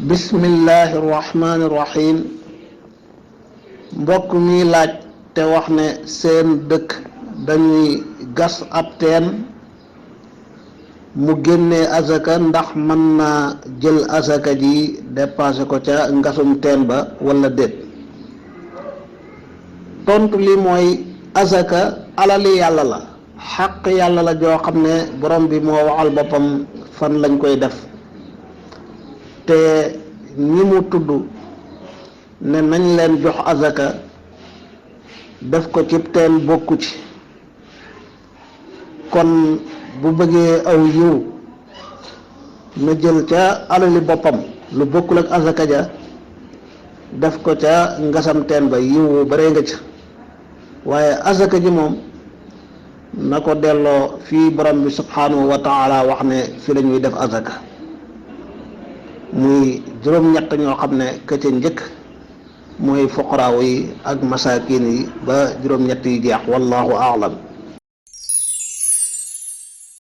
bismillahi rahmaani rahim. mbokk mi laaj te wax ne seen dëkk dañuy gas ab teen mu génnee azaka ndax mën naa jël azaka ji dépassé ko ca ngasum teen ba wala déet. tontu li mooy azaka alali yàlla la, xaq yàlla la joo xam ne borom bi moo waxal boppam fan lañ koy def, te ñi mu tudd ne nañ leen jox azaka def ko ci teen bokku ci. kon bu bëggee aw yiw na jël ca alali boppam lu bokkul ak azaka ja def ko ca ngasam teen ba, yiw bare nga ca. waaye azaka ji moom na ko delloo fii borom bi subhanahu wa taala wax ne fi la ñuy def azaka, muy juróom-ñett ñoo xam ne ka ca njëkk mooy fuqaraaw yi ak masaakin yi ba juróom-ñett yi jeex. wallahu aalam.